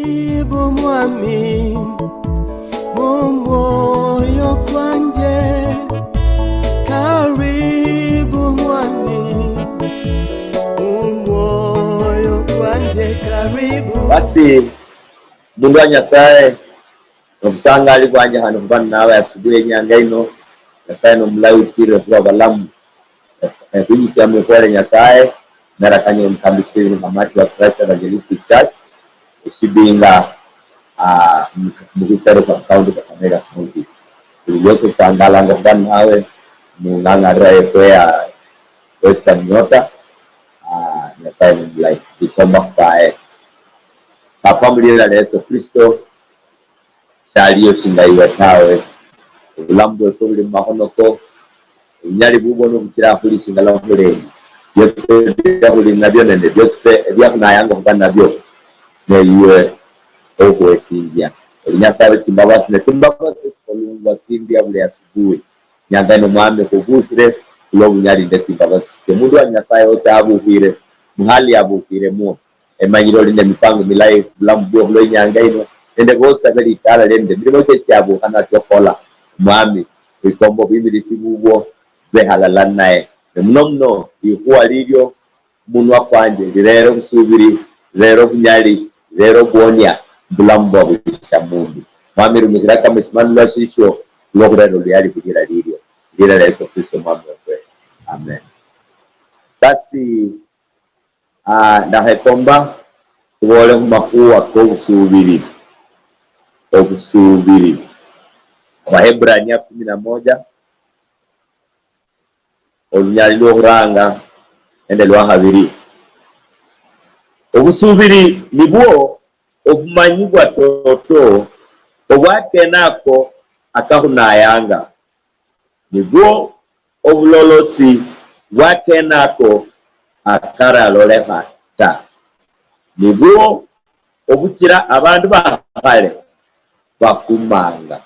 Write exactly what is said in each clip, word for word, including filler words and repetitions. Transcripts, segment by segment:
Karibu mwami, mumwoyo kwanje. Karibu mwami, mumwoyo kwanje, karibu. Basi, mundu wa Nyasaye, nobusangali bwanje khandi khuba ninawe asubuhi yenyanga ino. Nyasaye nomulayi, uchirire khuba balamu. Eh, khwimisia mwikhwere Nyasaye, nerakanye omukambi Stephen Khamati wa Christ Evangelistic Church, Shibinga, ah, mu, mu Kisero Sub County, Kakamega County. Buli lwosi osangalanga khuba ninawe mung'ang'arira yefwe ya Western Nyota. Ah, Nyasaye nomulayi. Ndikomba khusaye. Papa, mulira lya Yesu Kristo, shaliyo shinga iwe tawe. Obulamu bwefe buli mumakhono ko. Obunyali bubwo nobukira khuli shingala khulendi. Byosi ebya khuli nabyo nende byosi pe ebyakhunayanga okhuba nabyo, ne iwe okhuwesinjia. Oli Nyasaye wetsimbabasi, ne tsimbabasi tsikolungwa tsindia buli asubuhi. Nyanga ino Mwami khubushire khulwa obunyali nende tsimbabasi. Omundu wa Nyasaye osi abukhire muhali abukhiremwo. Emanyire oli nende mipango milayi bulamu bwo khulwa inyanga ino, nende bosi abe litala lie nende milimo chie chiabukha nachio khukhola. Mwami, wikomba obwimilisi bubwo bube halala ninaye. Ne muno muno likhuwa lilio munwa kwanje lirere obusubiri, lirere obunyali, lirere obwonia mubulamu bwa buli shamundu. Mwami, rumikhira kama eshimanulwa shishio khulwa khurera oluyali khulira lilio. Lira lia Yesu Kristo Mwami wefwe. Amen. Basi, Ah, ndakhekomba khuboole khumakhuwa kobusubiri. Obusubiri. Abaheburania kumi na moja, olunyali lwokhuranga nende lwakhabiri. Obusubiri nibwo obumanyi bwa toto obwa kenako akakhunayanga. Nibwo obulolosi bwa kenako akaralolekha ta. Nibwo obuchira abandu bakhale bafumanga.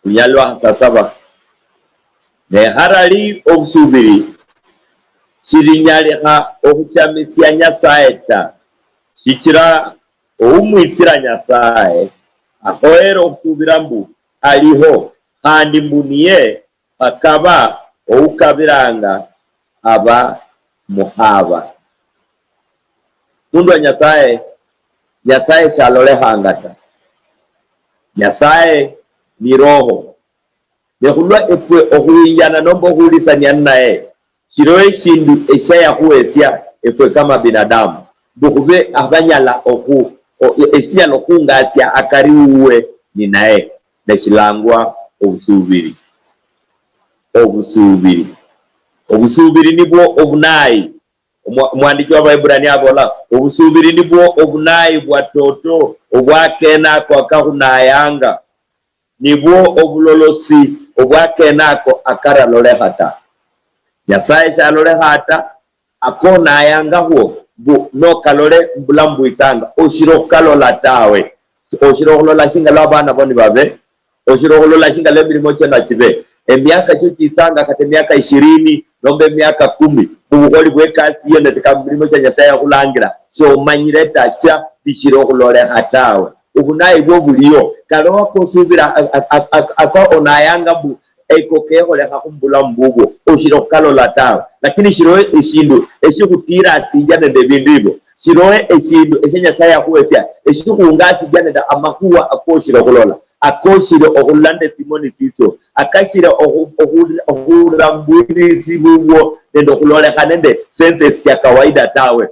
Lunyali lwa khasasaba. Ne harali obusubiri, shilinyalikha okhuchamisia Nyasaye ta, shichira oumwitsira Nyasaye akhoyere okhusubira mbu aliho, khandi mbu niye khakaba oukabilanga abamukhaba. Mundu wa Nyasaye, Nyasaye shalolekhanga ta. Nyasaye ni Roho. Ne khulwa efwe okhuwinjana nomba okhuhulisania ninaye, shiliho eshindu eshia yakhuhesia efwe kama binadamu, mbu khube abanyala okhu-, o-, eshinyala okhungasia akari wuwe ninaye, ne shilangwa obusubiri. Obusubiri. Obusubiri nibwo obunayi. Omwa-, omwandiki wa Baibulani abola, obusubiri nibwo obunayi bwa toto obwa kenako akakhunayanga. Nibwo obulolosi obwa kenako akaralolekha ta. Nyasaye shalolekha ta, akonayangakhwo mbu nokalole mubulamu bwitsanga, oshira okhukalola tawe. Oshira okhulola shinga lwa abana bo nibabe, oshira okhulola shinga lwa emilimo chio nachibe. Emiaka chio chitsanga kata emiaka ishirini nomba emiaka kumi, mubukholi bwekasi yiyo nende ka milimo chia Nyasaye yakhulangira, shomanyire ta, shia bishira okhulolekha tawe. Obunayi bwo buliyo, kaloho akosubira a-, a-, a-, a-, ako onayanga mbu eko kekholekha khumubulamu bubwo, oshira okhukalola tawe. Lakini shiroho eshindu eshikhutirasinjia nende ebindu ebyo, shiroho eshindu eshia Nyasaye yakhuhesia eshikhungasinjia nende amakhuwa akoshira okhulola, akoshire okhulola nende tsimoni tsitsio, akashire okhu-, okhu-, okhurambwirisi bubwo nende okhulolekha nende senses tsia kawaida tawe.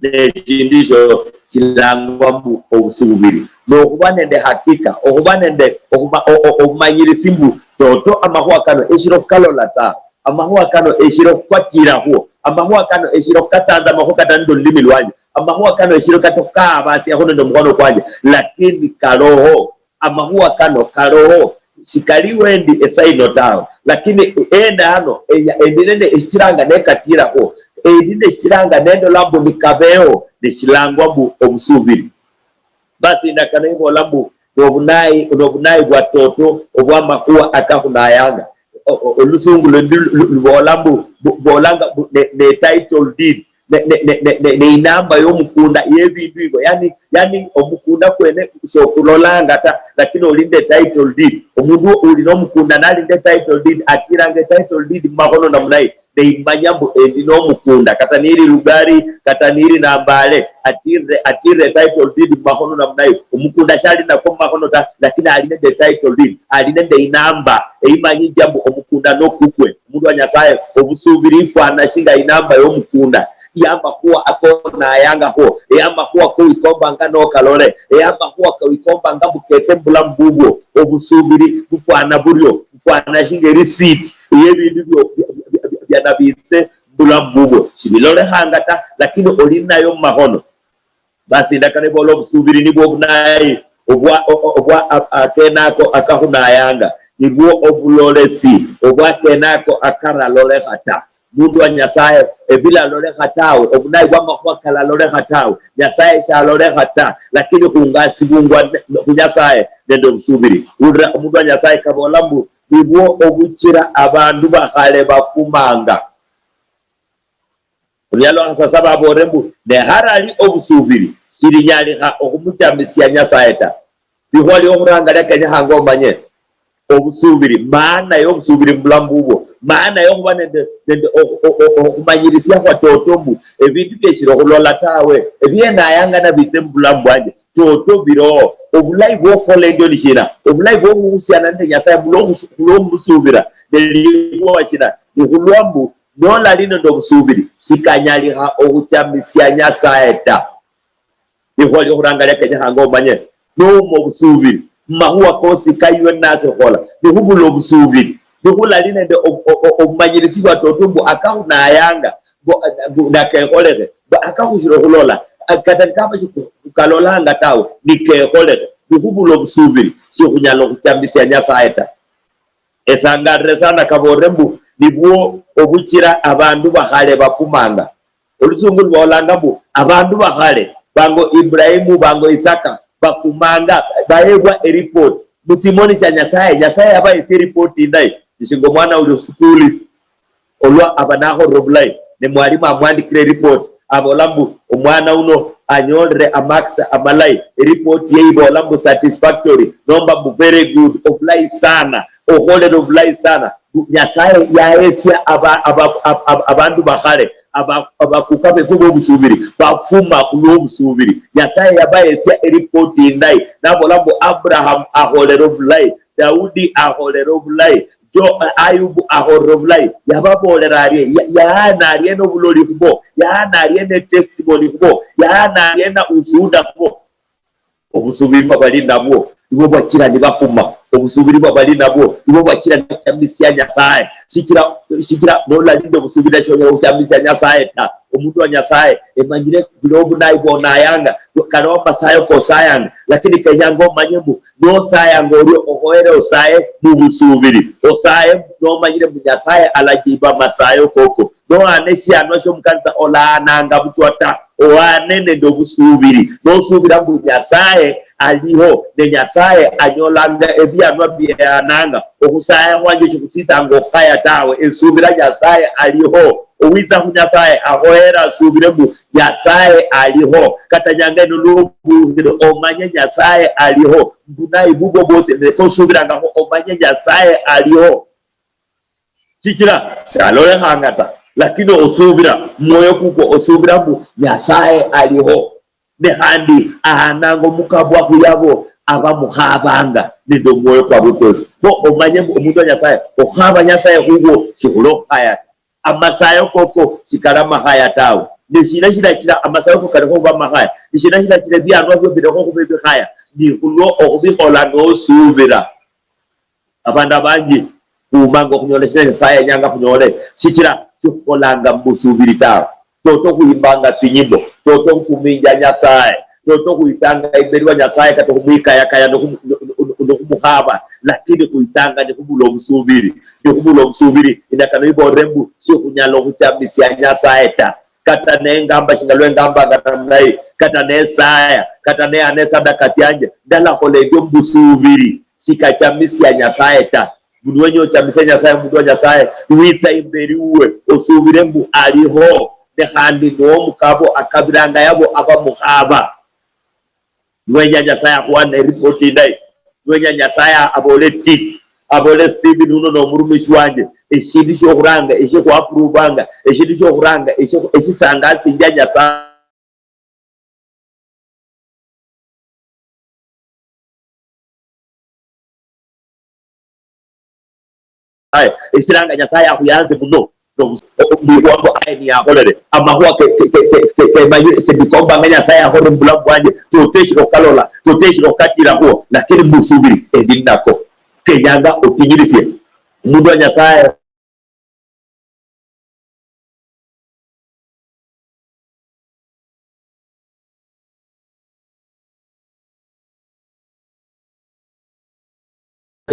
Neshindu esho shilangwa mbu obusubiri. Nokhuba nende hakika, okhuba nende okhuba-, o-, o-, obumanyirisi mbu toto amakhuwa kano eshiri okhukalola ta, amakhuwa kano eshiri okhukwatirakho, amakhuwa kano eshiri okhukatsanzamakho kata nende olulimi lwanje, amakhuwa kano eshiri kata okhukaabasiakho nende omukhono kwanje, lakini kaloho. Amakhuwa kano kaloho, shikaliwo endi esaino tawe, lakini enda ano eya-, endi nende eshichiranga nekatirakho, endi neshichiranga nendola mbu nikabeho, neshilangwa mbu obusubiri. Basi indakano ibola mbu nobunayi, nobunayi bwa toto obwamakhuwa akakhunayanga. O-, o-, olusungu lundi lu-, lu-, lubola mbu, bu-, bolanga mbu ne, ne title deed. ne, ne, ne, ne, ne, ne inamba yomukunda yebindu ibo. Yani, yani omukunda kwene sokulolanga ta, lakini oli nende title deed. Omundu uli nomukunda nali nende title deed, atiranga title deed mumakhono namna hii, neimanya mbu endi nomukunda, kata nili Lugari, kata nili Nambale, atire, atire title deed mumakhono namna hii. Omukunda shali nako mumakhono ta, lakini ali nende title deed, ali nende inamba eimanyinja mbu omukunda nokukwe. Omundu wa Nyasaye, obusubiri ifwana shinga inamba yomukunda, yamakhuwa akonayangakho, eyamakhuwa kowikombanga nokalole, eyamakhuwa kowikombanga mbu keke mubulamu bubwo. Obusubiri bufwana burio, bufwana shinga erisiti yebindu bio bia- bia- bia- bia- byanabitse mubulamu bubwo. Shibilolekhanga ta, lakini oli ninayo mumakhono. Basi indakano ibola obusubiri nibwo obunayi obwa, o- o- obwa a- akene ako akakhunayanga, nibwo obulolesi obwa akene ako akaralolekha ta. Mundu wa Nyasaye, ebilalolekha tawe, obunayi bwamakhuwa kalalolekha tawe, Nyasaye shalolekha ta, lakini khungasibungwa ne- khu Nyasaye nende obusubiri. Ulira omundu wa Nyasaye kabola mbu, nibwo obuchira abandu bakhale bafumanga. Olunyalo lwa khasasaba abolere mbu, ne harali obusubiri, shilinyalikha okhumuchamisia Nyasaye ta. Likhuwa liokhuranga lia kenyekhanga omanye obusubiri, maana yobusubiri mubulamu bubwo, maana yokhuba nende, nende okhu- okhu- okhumanyirisia khwa toto mbu ebindu bieshiri okhulola tawe, ebienayanga nabitse mubulamu bwanje, toto biroho. Obulayi bwokhukhola endio ni shina? Obulayi bwokhuhusiana nende Nyasaye khulwomusubira, ne likhuwa shina? Nikhulwa mbu nolali nende obusubiri, shikanyalikha okhuchamisia Nyasaye ta. Likhuwa liokhuranga lia kenyekhanga omanye, nouma obusubiri mumakhuwa kosi kaiwe nasi khukhola, nikhubula obusubiri, nikhulali nende ob- ob- ob- obumanyirisi bwa toto mbu akakhunayanga, mbu- mbu nakekholekhe, mbu akakhushira okhulola, kata nikaba shikukalolanga tawe, nikekholekhe, nikhubula obusubiri, shikhunyala okhuchamisia Nyasaye ta. Esangalire sana kabolere mbu nibwo obuchira abandu bakhale bafumanga. Olusungu lubolanga mbu abandu bakhale, bango Ibrahimu, bango Isaka, bafumanga, bayebwa eripoti mutsimoni tsia Nyasaye. Nyasaye yabahesia eripoti indayi. Nishinga omwana uli khusukuli, olwa aba nakholere obulayi, ne mwalimu amwandikire eripoti, abola mbu omwana uno anyolere amarks amalayi, eripoti ye ibola mbu satisfactory, nomba mbu very good, obulayi sana, okholere obulayi sana. Nyasaye yahesia aba- aba- ab- ab- abandu bakhale, aba- abakuka befu bobusubiri, bafuma khulwobusubiri. Nyasaye yabahesia eripoti indayi, nabola mbu Abraham akholere obulayi, Daudi akholere obulayi, Jo- Ayubu akholere obulayi. Yababolera arie, ya- yaana arie nobuloli khubo, yaana arie ne testimony khubo, yaana arie na ushuhuda khubo. Obusubiri bwa bali nabwo nibwo bwachira nibafuma. Obusubiri bwa bali nabwo nibwo bwachira nibachamisia Nyasaye. Shichira, shichira nolali nende obusubiri, shonyala khuchamisia Nyasaye ta. Omundu wa Nyasaye emanyire buli obunayi bwonayanga, kano amasayo kosayanga, lakini kenyanga omanye mbu nosayanga orio, okhoyere osaye mubusubiri. Osaye nomanyire mbu Nyasaye alajiba amasayo koko. Nohana eshianwa shiomukanisa, olahananga butswa ta. Ohane nende obusubiri, nosubira mbu Nyasaye aliho, ne Nyasaye anyolanga ebianwa biehananga. Okhusaya khwanje shikhutsitsanga okhukhaya tawe, esubira Nyasaye aliho. Owitsa khu Nyasaye akhoyera asubire mbu Nyasaye aliho. Kata nyanga ino lwobukhire omanye Nyasaye aliho. Mbu naye bubwo bwosi, leka osubirangakho omanye Nyasaye aliho. Shichira shalolekhanga ta, lakini osubira, mumwoyo kukwo osubira mbu Nyasaye aliho. Ne khandi ahananga omukabwa khuyabo abamukhabanga nende omwoyo kwabwe kwosi. Kho omanye mbu omundu wa Nyasaye, okhaba Nyasaye khukwo shikhuli okhukhaya ta. Amasayo koko shikali amakhaya tawe. Neshina shilachila amasayo koko kalikho khuba amakhaya? Neshina shilachila ebianwa bio bilekho khuba ebikhaya? Ni khulwo okhubikhola nosubira. Abandu abanji khumanga okhunyola shina Nyasaye yenyanga khunyole, shichira shikhukholanga mubusubiri tawe. Toto khwimbanga tsinyimbo, toto khufuminja Nyasaye, toto khwitsanga imberi wa Nyasaye kata khumwikayakaya nikhumu- nikhu- nikhumukhaba, lakini khwitsanga nikhubula obusubiri. Nikhubula obusubiri, indakano ibolere mbu shikhunyala okhuchamisia Nyasaye ta. Kata nengamba shinga lwengambanga namna hii, kata nesaya, kata nehana esadaka tsianje, ndalakhola endio mubusubiri. Shikachamisia Nyasaye ta. Mundu wenya ochamisia Nyasaye, mundu wa Nyasaye, witsa imberi wuwe, osubire mbu aliho. ne khandi niwo omukabo akabilanga yabo abamukhaba. Niwenya Nyasaye akhuhane eripoti indayi, niwenya Nyasaye abole ti, abole Stephen uno nomurumishi wanje, eshindu shiokhuranga eshikhwapruvanga, eshindu shiokhuranga eshi- eshisangasinjia Nyasaye. Nyasaye, eshilanga Nyasaye akhuyanze muno, nobu- obu- bwambo aye niyakholere amakhuwa ke- ke- ke- ke- ke- kemanyire, kendikombanga Nyasaye akhole mubulamu bwanje, toteshile okhukalola, toteshile okhukatirakhuo, lakini musubiri endi ninako. Kenyanga otinyirisie omundu wa Nyasaye.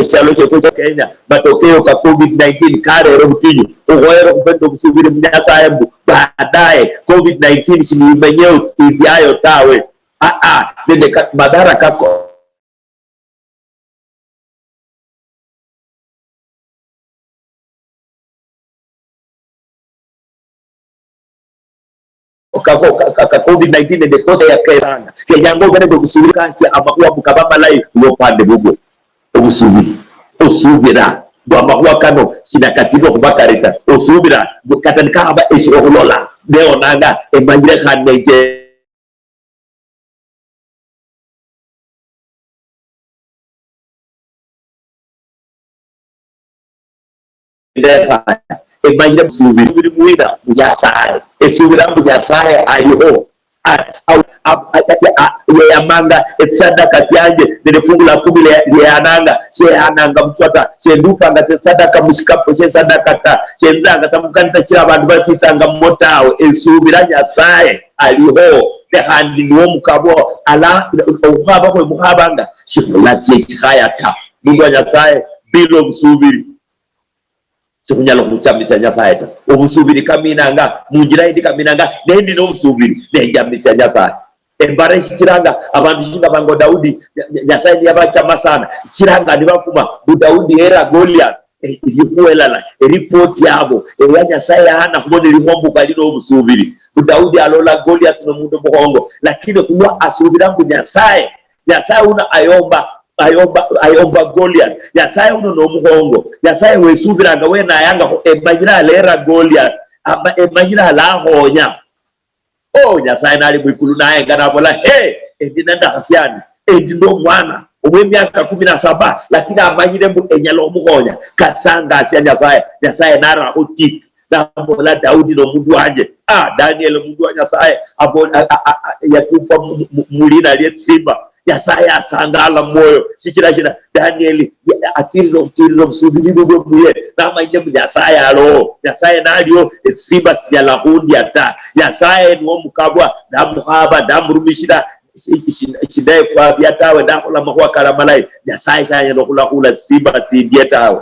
Eshialo shiefwe shia Kenya, matokeo ka covid nineteen karera obutinyu. Khukhoyere khube nende obusubiri mu Nyasaye mbu baadaye covid nineteen shinimenye ithiayo tawe. Aa, nende ka- madhara kako. Ka- ka- ka- ka- covid nineteen nende kosa ya kesanga. Kenyanga obe nende obusubiri kasia amakhuwa mukaba malayi khulwa upande bubwo. Obusubiri. Osubira mbu amakhuwa kano shinakatsirira okhuba kari ta. Osubira mbu kata nikakhaba eshiri okhulola, neonanga emanyire khandi nenje Lekha emanyire musubiri. Musubiri mwina mu Nyasaye. Esubira mbu Nyasaye aliho. A- a- a- a- a- a- yeyamanga etsisadaka tsianje nende fungu la kumi lye- lyeyananga, sheyananga butswa ta. Shendupanga tsisadaka mushikapo shesadaka ta. Shendilanga ta mukanisa chira abandu batsitsangamo tawe. Esubira Nyasaye aliho, ne khandi niwo mukabo ala okhukhaba khwe mukhabanga shikhulatsia eshikhaya ta. Mundu wa Nyasaye bila obusubiri sikhunyala okhuchamisia Nyasaye ta. Obusubiri kaminanga munjira yindi, kaminanga nendi nobusubiri nenjamisia Nyasaye. Embara eshichiranga abandu shinga bango Daudi, Nya- Nya- Nyasaye niyabachama sana, shichiranga nibafuma mbu Daudi yera Goliath. E- elikhuwa elala, eripoti yabo eya Nyasaye yahana khubona elikhombuka lino obusubiri. Mbu Daudi alola Goliath nomundu omukhongo, lakini khulwa asubira mbu Nyasaye Nyasaye uno ayomba, ayomba, ayomba Goliath. Nyasaye uno nomukhongo. Nyasaye wesubiranga wenayangakho emanyire alera Goliath. Ama- emanyire alakhonya. Oh, Nyasaye nali mwikulu nayenga nabola, he, endi nendakhasiani, endi nomwana omwemiaka kumi na saba, lakini amanyire mbu enyala omukhonya. Kasangasia Nyasaye. Nyasaye narakho tik. Nabola Daudi nomundu wanje. Ah, Daniel omundu wa Nyasaye abo- a- a- a- a- yatupa mu- mu- mulina liesimba. Nyasaye asangala mwoyo. Shichira shina? Daniel ya- atsirira okhutirira obusubiri bubwe muye. Namanyire mbu Nyasaye alio. Nyasaye nalio, etsisimba sinyala khundia ta. Nyasaye niwo mukabwa. Ndamukhaba, ndamurumishira. Shi- shi- shindefwabia tawe, ndakhola amakhuwa kali amalayi. Nyasaye shanyala okhulakhula tsisimba tsindie tawe.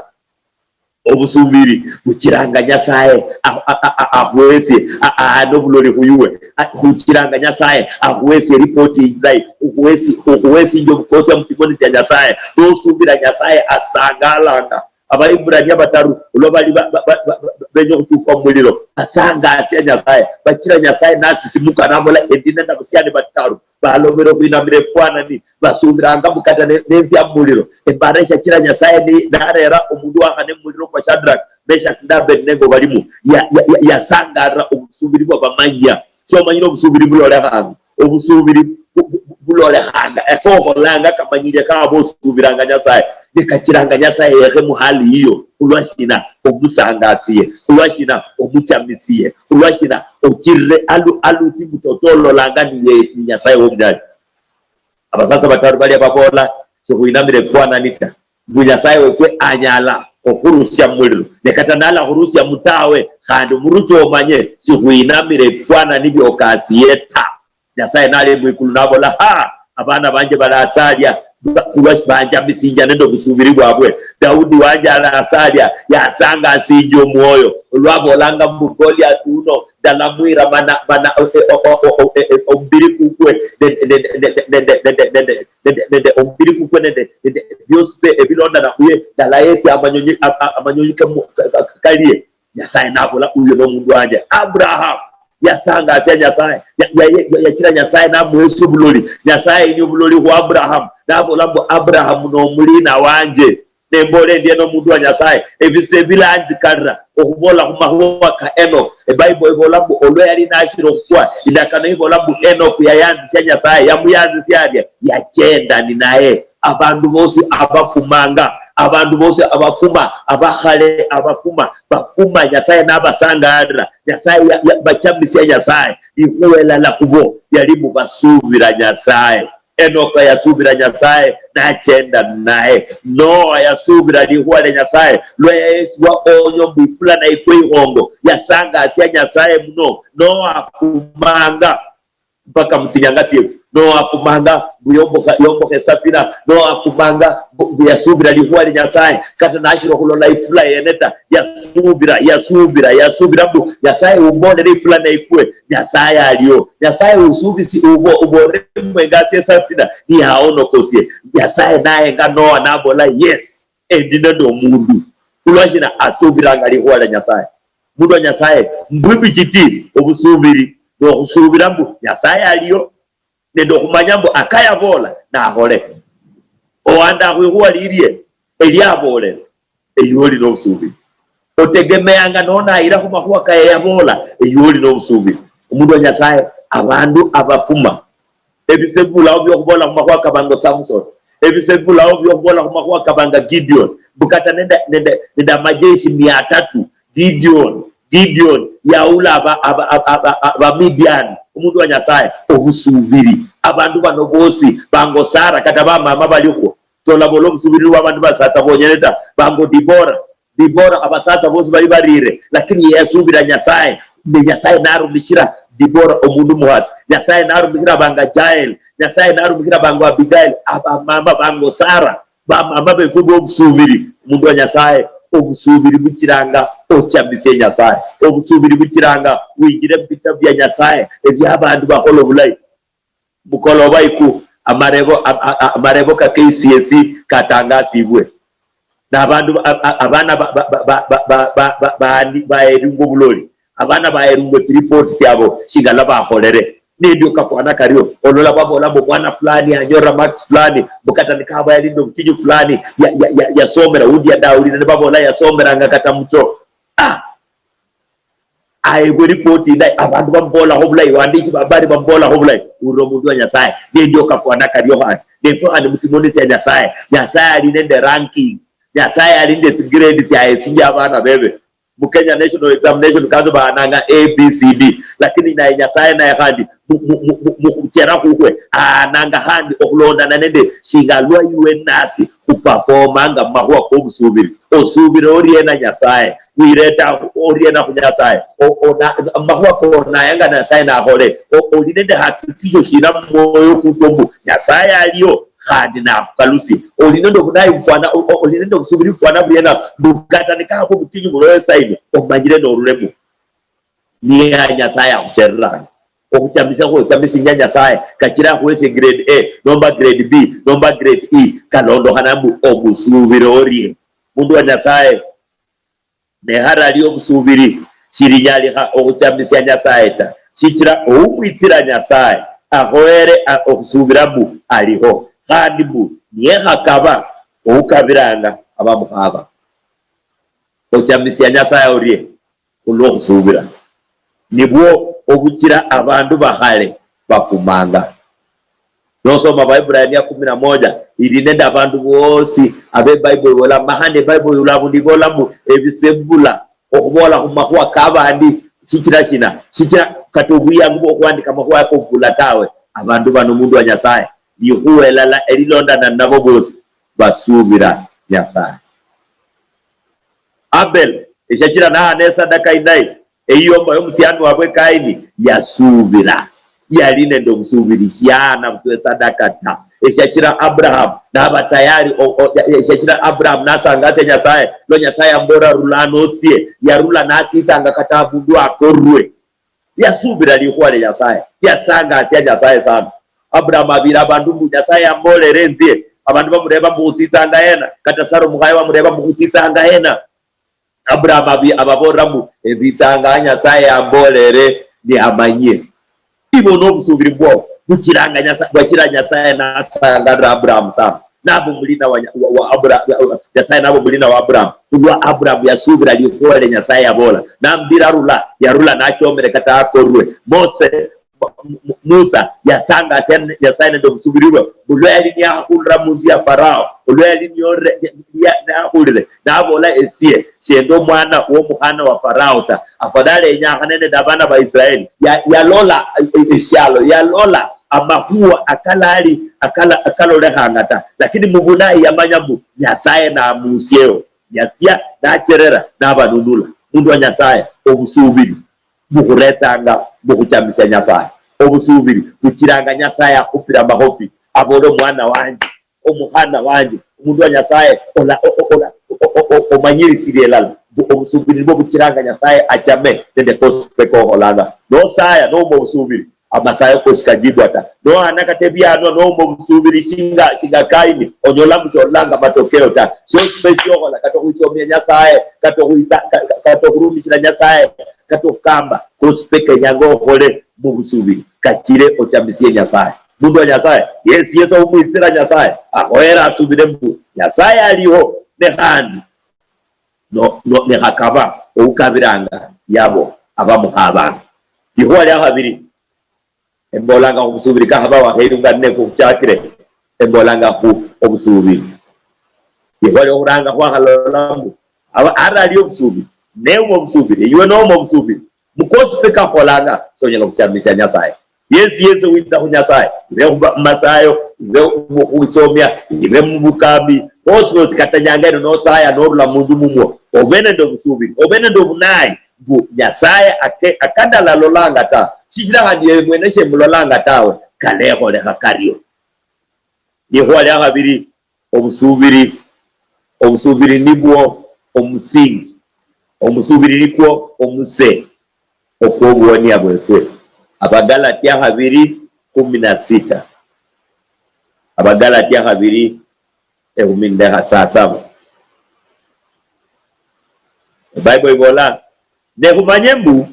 Obusubiri buchiranga Nyasaye a- a- a- a- akhwesie, a- ahane obuloli khuyuwe. A- khuchiranga Nyasaye akhwesie ripoti indayi, khukhwesi- khukhwesinjia obukosia mutsimoni tsia Nyasaye. Nosubira Nyasaye asangalanga. Abaiburania bataru olwa bali ba- ba- ba- ba- ba- benya okhutuka mumuliro, basangasia Nyasaye, bachira Nyasaye nasisimuka nabola, endi nende abusiani bataru balomere okhwinamira efwanani, basuubiranga mbu kata ne- nenthia mumuliro. Embara eshachira Nyasaye ni- narera omundu wakhane mumuliro kwa Shadrach, Meshach nende Abednego balimu, ya- ya- ya- yasangalira obusubiri bwa bamanyia. Shomanyire obusubiri bulolekhanga? Obusubiri bu- bu- bu- bulolekhanga, ekokholanga kamanyire kaba osuubiranga Nyasaye, nikachiranga Nyasaye yekhe muhali iyo. Khulwa shina? Omusangasiye. Khulwa shina? Omuchamisiye. Khulwa shina? Ochirire alu- aluti mbu toto ololanga niye ni Nyasaye womunyali. Abasatsa bataru balia babola, sikhwinamira efwanani ta, mbu Nyasaye wefwe anyala okhurusia mumuliro, ne kata nalakhurusiamo tawe, khandi omuruchi omanye sikhwinamira efwanani biokasiye ta. Nyasaye nali mwikulu nabola, ha, abana banje balasalia, ba- khulwa banjamisinja nende obusubiri bwabwe. Daudi wanje alasalia, yasangasinja omwoyo olwabolanga mbu Goliath uno ndalamwira mana- mana- o- o- o- o- o- e- e- omubiri kukwe nende- nende- nende- nende- nende- nende- nende omubiri kukwe nende nende biosi pe ebilondana khuye, ndalayesia amanyonyi a- a- amanyonyi kamu- ka- ka- kalie. Nyasaye nabola, uyo nomundu wanje Abraham. Yasangasia Nyasaye. Ya- ya- ya- yachira Nyasaye namuhesia obuloli. Nyasaye yenia obuloli khu Abraham, nabola mbu, "Abraham nomulina wanje." Nembola endiena omundu wa Nyasaye, ebise bilanjikalira okhubola khumakhuwa ka Enoch. Ebible ibola mbu olwa yali nashiri okhufwa, indakano ibola mbu Enoch yayanzisia Nyasaye, yamuyanzisia aria, yachenda ninaye. Abandu bosi abafumanga, abandu bosi abafuma, abakhale abafuma, bafuma, Nyasaye nabasangalira, Nyasaye ya- ya- bachamisia Nyasaye. Likhuwa elala khubo yali mbu basubira Nyasaye. Enoka yasubira Nyasaye, nachenda ninaye. Noa yasubira likhuwa lia Nyasaye, lwa yayesibwa onyo mbu ifula naikwa ikhongo, yasangasia Nyasaye muno. Noa afumanga mpaka mutsinyanga tsiefu. Noa afumanga mbu yombokha, yombokha esafina. Noa afumanga mbu, mbu yasubira likhuwa lia Nyasaye, kata nashiri okhulola ifula yene ta. Yasubira, yasubira, yasubira mbu Nyasaye umbolere ifula neikwe. Nyasaye alio. Nyasaye usubisi ubo, ubolere mbu engasi esafina niyaonokosie. Nyasaye nayenga Noa nabola, "Yes, endi nende omundu." Khulwashina? Asubiranga likhuwa lia Nyasaye. Mundu wa Nyasaye, mbwibichiti obusubiri nokhusubira mbu Nyasaye alio, nende okhumanya mbu akayaboola nakhole. Owanda khwikhuwa lilie eliaboolela, eyo oli nobusubiri. Otegemeanga nonayira khumakhuwa kaye yaboola, eyo oli nobusubiri. Omundu wa Nyasaye, abandu abafuma, ebise bibulao biokhubola khumakhuwa kabanga Samson, ebise bibulao biokhubola khumakhuwa kabanga Gideon, mbu kata nende, nende, nende amajeshi mia tatu, Gideon, Gideon yaula aba, aba, aba, aba, aba Midian, omundu wa Nyasaye, obusubiri. Abandu bano bosi bango Sara, kata bamama balikhwo. Solabola obusubiri bwa abandu basatsa bonyene ta, bango Dibora. Dibora abasatsa bosi bali barire, lakini yasubira Nyasaye. Ne Nyasaye narumikhira Dibora, omundu muhasi. Nyasaye narumikhira banga Jael. Nyasaye narumikhira bango Abigail, abamama bango Sara. Bamama befu bobusubiri, omundu wa Nyasaye, obusubiri buchiranga ochamisie Nyasaye. Obusubiri buchiranga winjire mubitabu bia Nyasaye, ebia abandu bakhola obulayi. Bukoloba iku, amarebo, a- a- a- amarebo ka K C S E katangasibwe. Nabandu ba- a- a- abana ba- ba- ba- ba- ba- ba- ba- baani- baerunga obuloli. Abana baerunga tsiripoti tsiabo shingala bakholere. Nendio kafwana kario, olola babola mbu mwana fulani anyora marks fulani, mbu kata nikaba yali nende obutinyu fulani, ya- ya- ya- yasomera, undi yadawulire nibabola yasomeranga kata mucho. Ah! Aebwe ripoti indayi, abandu bamubolakho bulayi, bandishi babari bamubolakho bulayi. Urira omundu wa Nyasaye, nendio kafwana kario khandi. Nefwe khandi mutsimoni tsia Nyasaye, Nyasaye ali nende ranking. Nyasaye ali nende tsigrade tsiaye tsinji abana bebe. Mu Kenya National Examination Council bahananga A B C D, lakini naye Nyasaye naye khandi mu- mu- mu- mu- mukhuchera khukwe ahananga khandi okhulondana nende shinga lwa iwe nasi khupafomanga mumakhuwa kobusubiri. Osubire oriena Nyasaye? Wireta oriena khu Nyasaye? O- ona- amakhuwa konayanga Nyasaye nakhole? O- oli nende hakikisho shina mumwoyo kukwo mbu Nyasaye alio? Khandi nakhukalusie. Oli nende obunayi bufwana, o- o- oli nende obusubiri bufwana buriena, mbu kata nikakha obutinyu buloyo saino, omanyire norulemo. Niye Nyasaye akhuchereranga. Okhuchamisia khwochamisinya Nyasaye, kachira akhuhesie grade A, nomba grade B, nomba grade E, kalondokhana mbu omusubire orie. Mundu wa Nyasaye, ne hara ali obusubiri, shilinyalikha okhuchamisia Nyasaye ta, shichira oumwitsira Nyasaye akhoyere a- okhusubira mbu aliho, khandi mbu niye khakaba oukabiranga abamukhaba. Ochamisia Nyasaye orie? Khulwokhusuubira. Nibwo obuchira abandu bakhale bafumanga. Nosoma Baibuli ya kumi na moja, ili nende abandu bosi abe Bible ibola, makhana Bible yula abundu ibola mbu ebise bibula okhubola khumakhuwa kabandi. Sichira shina? Sichira kata obwiyangu bwokhwandika amakhuwa yako bubula tawe. Abandu bano, mundu wa Nyasaye, likhuwa elala elilondana ninabo bosi, basuubira Nyasaye. Abel, eshachira nahana esadaka indayi, eyiyomba yomusiani wabwe Kaini, yasuubira. Yali nende obusubiri, shiahana butswa esadaka ta. Eshachira Abraham naba tayari, o- o- eshachira Abraham nasangasia Nyasaye, lwa Nyasaye ambolera, "Rula ano otsie," yarula natsitsanga kata abundu akorwe. Yasubira likhuwa lia Nyasaye, yasangasia Nyasaye sana. Abraham abira abandu mbu, "Nyasaye yambolere enzie." Abandu bamureba mbu, "Khutsitsanga hena?" Kata Sara omukhaye bamureba mbu, "Khutsitsanga hena?" Abraham abi- ababolera mbu, "Enzitsanga ha Nyasaye yambolere." niamanyie. Ibo nobusubiri bwao buchiranga Nyasaye, bwachira Nyasaye nasangalira Abraham sana. Nabo mulina wa, wa, wa Abra-, wa, wa, Nyasaye nabo mulina wa Abraham. Kulwa Abraham yasubira likhuwa lia Nyasaye yabola. Nambira rula, yarula nachomere kata akorwe. Mose, Mu-, Mu-, Musa yasangasia Nyasaye nende obusubiri bwe, olwa yali niyakhulira munzu ya Farao, olwa yali niyolire, niya-, niyakhulire, nabola, "Esie shendi omwana womukhana wa Farao ta, afadhali enyakhane nende abana ba Israeli." Ya-, yalola e-, e-, eshialo, yalola amakhuwa akalali, akala-, akalolekhanga ta, lakini mubulayi yamanya mbu Nyasaye namusieo. Yatsia nacherera nabanunula. Mundu wa Nyasaye, obusubiri bukhuretsanga mukhuchamisia Nyasaye. Obusubiri buchiranga Nyasaye akhupira amakhofi, abole, "Omwana wanje, omukhana wanje, omundu wa Nyasaye, ola-, o-, o-, ola-, o-, o-, o-, omanyirisirie elala." Mbu obusubiri nibwo buchiranga Nyasaye achame nende kosi peka okholanga. Nosaya nouma obusubiri, amasayo kosi kajibwa ta. Nohana kata ebianwa nouma obusubiri shinga, shinga Kaini, onyola mbu shololanga matokeo ta. Shiosi pe shiokhola, kata okhwichomia Nyasaye, kata okhwitsa-, ka-, ka-, kata okhurumishira Nyasaye, kata okhukamba, kosi pe kenyanga okhole mubusubiri, kachire ochamisie Nyasaye. Mundu wa Nyasaye, yesi yesi oumwitsira Nyasaye, akhoyera asubire mbu Nyasaye aliho, ne khandi no, no, ne khakaba oukabiranga yabo abamukhabanga. Likhuwa lia khabiri, embolanga khubusubiri, kakhaba wakheyunga ninefwe khuchakire, embolanga khu obusubiri. Likhuwa liokhuranga khwakhalola mbu aba-, arali obusubiri, neuma obusubiri, iwe nouma obusubiri, mukosi pe kakholanga, sonyala khuchamisia Nyasaye. Yesi yesi witsa khu Nyasaye, ibe khu masayo, ibe mu khwitsomia, ibe mubukambi, bosi bosi kata nyanga ino nosaya norula munzu mumwo, obe nende obusubiri, obe nende obunayi, mbu Nyasaye ake-, akadalalolanga ta, shichira khandi yeye mwene shemulolanga tawe, kalekholekha kario. Likhuwa lia khabiri, obusubiri, obusubiri nibwo omusingi, omusubiri nikwo omuse okwobuhonia bwefwe. Abagalatia khabiri kumi na sita. Abagalatia khabiri ekhumi nende khasasaba. Ebible ibola, "Ne khumanye mbu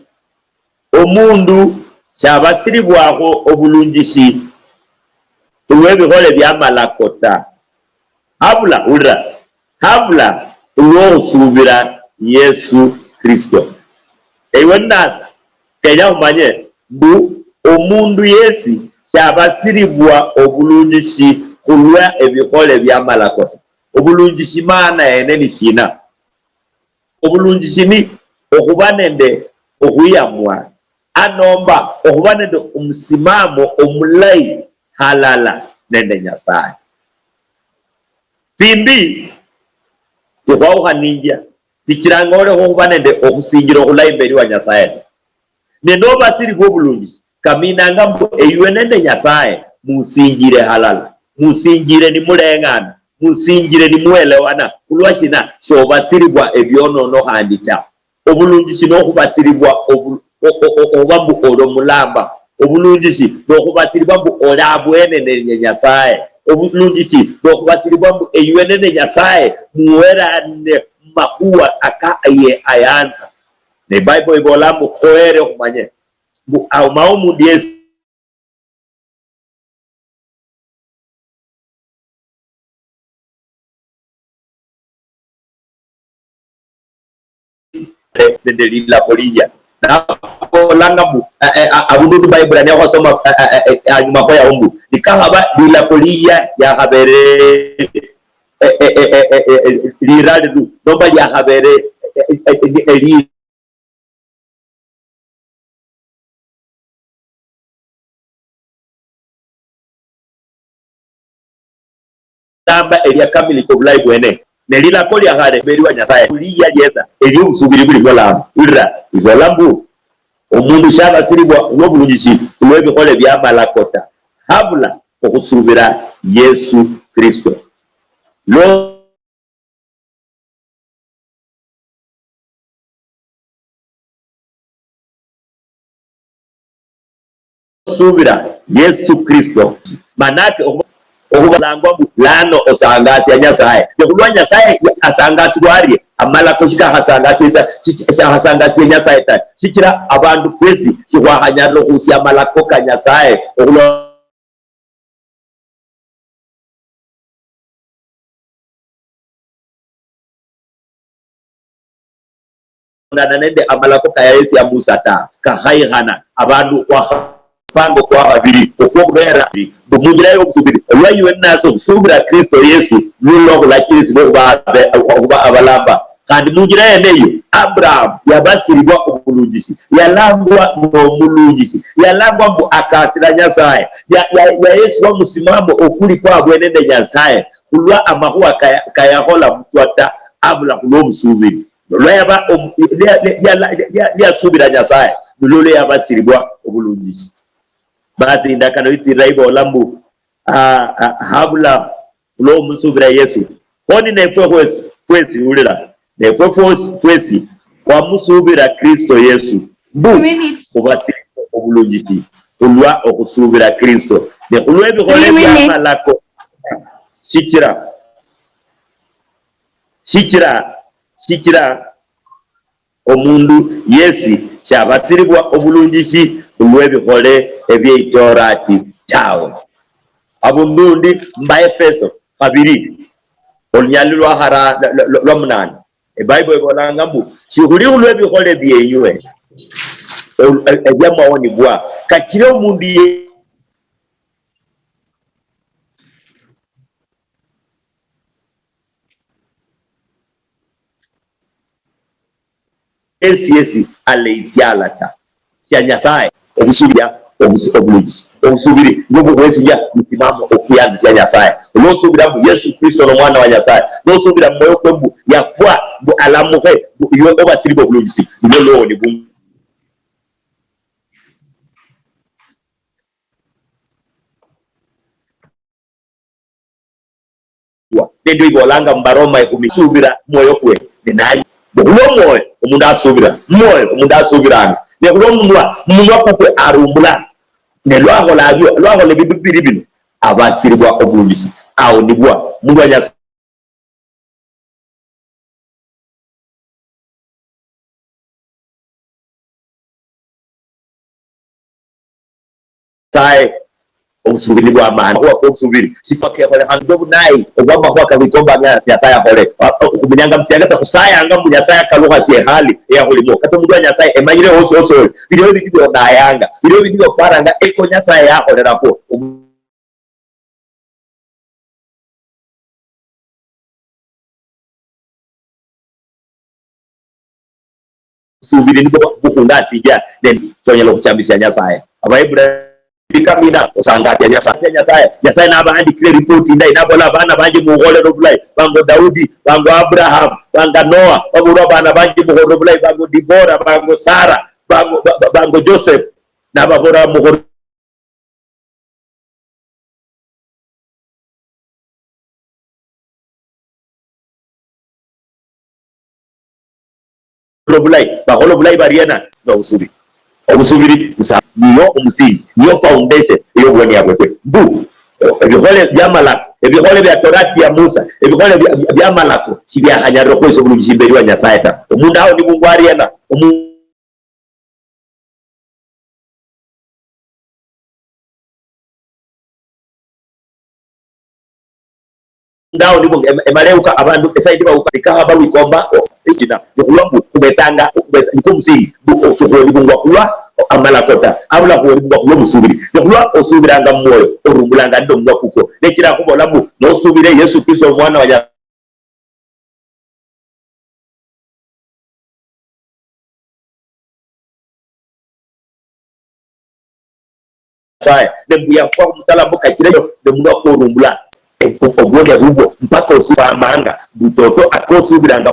omundu shabasiribwaho obulunjishi khulwebikhole biamalako ta, habula, hulira, habula khulwokhusubira Yesu Kristo." Ewe nasi, kenya khumanye mbu omundu yesi shabasiribwa obulunjishi khulwa ebikhole biamalako ta. Obulunjishi maana yene ni shina? Obulunjishi ni okhuba nende okhwiyamwa, anomba okhuba nende omusimamo omulayi halala nende Nyasaye. Tsimbi tsikhwawukhaninjia, tsichiranga olekha okhuba nende okhusinjira okhulayi imberi wa Nyasaye ta. Ne nobasiribwa obulunjishi, kaminanga mbu eywe nende Nyasaye musinjire halala, musinjire nimuleng'ana, musinjire nimuelewana. Khulwa shina? Shobasiribwa ebionono khandi ta. Obulunjishi nokhubasiribwa obu-, o-, o-, o-, oba mbu oli omulamba. Obulunjishi nokhubasiribwa mbu oli abwene nende Nyasaye. Obulunjishi nokhubasiribwa mbu eywe nende Nyasaye muwerane mumakhuwa aka ye ayanza. Ne Bible ibola mbu khoere khumanye mbu aumao omundu yesi nende lilako lilia. Nabolanga mbu, eh, eh, a-, abundu Bible niakhwasoma, eh, eh, eh, eh, anyuma khoyaho mbu, nikakhaba lilako lilia liakhabere, eh, eh, lirali lu, nomba liakhabere, eh, eh, eh, eh, li- lamba eliakamilika obulayi bwene. Ne lilako lia khale mberi wa Nyasaye, liya lietsa, elio obusubiri buli mulamba. Ulira, ibola mbu, omundu shabasiribwa khulwobulunjishi khulwebikhole biamalako ta, habula okhusubira Yesu Kristo. Lo- Subira Yesu Kristo. Manake okhuba, okhuba langwa mbu lano osangasia Nyasaye. Ne khulwa Nyasaye ya-, asangasibwa arie, amalako shikakhasangasie ta, shi-, shakhasangasie Nyasaye ta. Shichira abandu fwesi shikhwakhanyalira okhusia amalako ka Nyasaye okhulwa nende amalako kayayesia Musa ta, kakhayikhana abandu khwakha-, mpango kwa khabiri okwokhubeera mbu munjira yokhusubiri, olwa iwe nase okhusuubira Kristo Yesu, nilwo khulachirisibwa okhuba abe-, okhuba abalamba. Khandi munjira yene eyo, Abraham yabasiribwa obulunjisi, yalangwa ng'omulunjisi, yalangwa mbu akasira Nyasaye, ya-, ya-, yayesibwa musimamo okuli kwabwe nende Nyasaye, khulwa amakhuwa kaya-, kayakhola butswa ta, abula khulw'obusuubiri. Nolwa yaba omu-, lya-, lya-, lya-, lya-, lya-, lyasuubira Nyasaye, nilwo lwayabasiribwa obulunjisi. Basi indakano itsirira ibola mbu, ah, ah, habula khulwomusubira Yesu. Khoni nefwe khwesi, fwesi, ulira, nefwe fwesi, fwesi khwamusubira Kristo Yesu, mbu khubasiribwe obulunjisi khulwa okhusubira Kristo, ne khulw'ebikhole biamalako. Shichira, shichira, shichira omundu yesi shabasiribwa obulunjishi khulwebikhole ebieItorati tawe. Abundu undi, mba Efeso khabiri, olunyali lwa khara-, lwa, lwa, lwa munane. Ebible ebolanga mbu, shikhuli khulwebikhole bienywe, ol-, e-, ebiamawonibwa, kachire omundu ye- Esi, esi aleitsyala ta. Sya Nyasaye, okhusubira, obus-, obulunjisi. Obusubiri nibwo bukhwesinjia musimamo okhuyanzisia Nyasaye. Nosubira mbu Yesu Kristo nomwana wa Nyasaye, nosubira mumwoyo kwe mbu yafwa, mbu alamukhe, mbu iwe obasiri bwobulunjisi, nibwo lwowoni bu- Ndio ibolanga mubaroma ekhumi, subira mwoyo kwe ninaye. Mbu khulwa omwoyo omundu asubira, mwoyo omundu asubiranga, ne khulwa omunwa, munwa kukwe arumbula. Ne lwakhola abio, lwakhola ebindu bibiri bino, abasiribwa obulunjisi, awo nibwo omundu wa Nyasaye. Nyasaye, obusubiri nibwamaani, amakhuwa kobusubiri sifwa kekholekhanga obunayi obwa amakhuwa kakhwikombanga Nyasaye akhole. Khumenyanga muchianga ta, khusayanga mbu Nyasaye akalukhasie ehali eyakhulimo. Kata omundu wa Nyasaye emanyire osi osi oyo, biliho ebindu byonayanga, biliho ebindu byoparanga eko Nyasaye yakholerakho. Busubiri nibwo bukhungasinjia, then sonyala okhuchambisia Nyasaye. Abaibuli kamina osangasia Nyasaye, Nyasaye, Nyasaye nabaandikire report indayi, nabola, "Abana banje mukholere obulayi, bango Daudi, bango Abraham, banga Noah, babolwa abana banje mukholere obulayi, bango Dibora, bango Sarah, bango, ba-, ba-, bango Joseph." Nababola, "Mukholere obulayi, bakhola obulayi bariena?" Nobusubiri. Obusubiri busa niyo omusinji, niyo foundation eyobwoni yabwefwe. Mbu, ebikhole biamalako, ebikhole bia Torati ya Musa, ebikhole bia, bia, biamalako, sibiakhanyalira okhwesa obulunjishi imberi wa Nyasaye ta. Omundu awo nibungwa ariena? Omu- Ndawo nibo em-, emaleuka abandu esaidi bauka, nikaha bawikomba, o, eshina, nikhulwa mbu khubetsanga, khubetsa, nikwo omusingi, mbu osukhwelibungwa khulwa amalako ta, abula khwelibungwa khulwa omusubiri. Nikhulwa osubiranga mumwoyo, orumbulanga nende omunwa kukwo. Nechira khubola mbu, nosubire Yesu Kristo omwana wa Nyasaye, Nyasaye, ne mbu yafwa khumusalaba kachireyo, ne munwa kworumbula, e-, o-, obwone bubwo, mpaka osifamanga, mbu toto akosubiranga.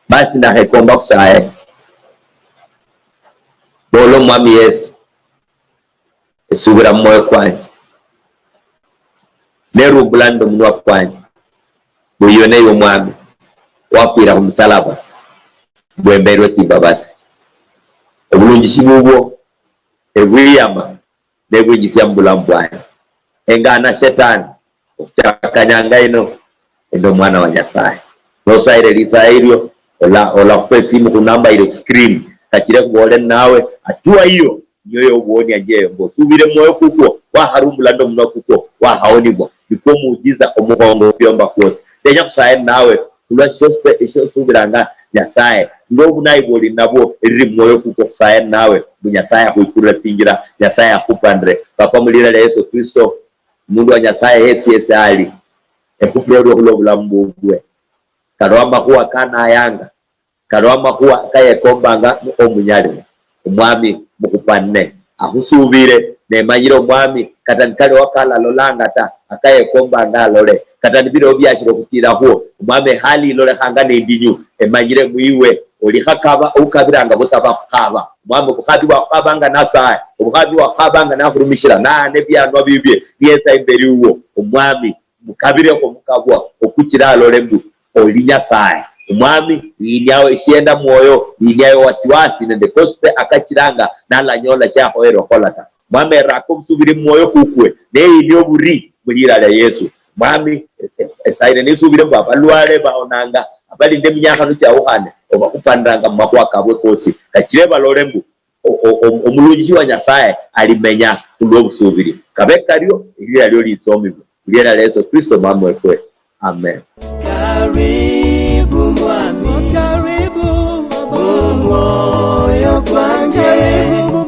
Basi ndakhekomba khusaye, bola, Omwami Yesu, esubira mumwoyo kwanje, nerumbula nende omunwa kwanje, mbu iwe neiwe Omwami wafwira khumusalaba, mbu emberwe tsimbabasi. Obulunjishi bubwo, ebwiyama, nebwinjisia mubulamu bwanje. Engana Shetani, okhuchaka nyanga ino, ende Omwana wa Nyasaye. Nosayire lisaye elio, ola-, olakhupa esimu khunamba ili khuscreen, kachire khuboole ninawe, hatua hiyo niyo yobuonia njeyo, mbu osubire mumwoyo kukwo, wakharumbula nende omunwa kukwo, wakhaonibwa, nikwo muujiza omukhongo okwiomba kwosi. Ndenya khusaye ninawe, khulwa shio spe-, shio osubiranga Nyasaye, khulwa obunayi bwoli nabwo, eriri mumwoyo kukwo, khusaye ninawe, mbu Nyasaye akhuikulire tsinjira, Nyasaye akhupanire. Papa, mulira lia Yesu Kristo, omundu wa Nyasaye hesi hesi ali, ekhupire orio khulwa obulamu bubwe. Kaliho amakhuwa kanayanga, kaliho amakhuwa kayekombanga ni omunyalire. Omwami mukhupanire, akhusubire, nemanyire Omwami, kata nikaliho kalalolanga ta, akayekombanga alole, kata nibiriho biashira okhutirakhwo, Omwami, ehali ilolekhanga nindinyu, emanyire mwiwe, oli khakaba, oukabiranga bosi abakhukaba. Omwami, obukhabi bwakhukhabanga Nasaye, obukhabi bwakhukhabanga nakhurumishira, naana ebianwa bibie, niyetsa imberi wuwo. Omwami, mukabirekho omukabwa okuchira alole mbu oli Nyasaye. Omwami, yiniawo eshienda mwoyo, yiniawo wasiwasi nende kospe akachiranga nalanyola shiakhoyere okhola ta. Omwami, eraka obusubiri mumwoyo kukwe, neyinia oburi mulira lia Yesu. Mwami, e-, e-, esaine nisubire mbu abalwale baonanga, abali nende eminyakhano chiawukhane, obakhupaniranga mumakhuwa kabwe kosi. Kachire balole mbu o-, o-, o-, omulunjishi wa Nyasaye alimenya khulwobusubiri. Kabe kario, elira lio litsomibwe. Muliena lia Yesu Kristo Mwami wefwe. Amen. Karibu Mwami, karibu mumwoyo kwange. Karibu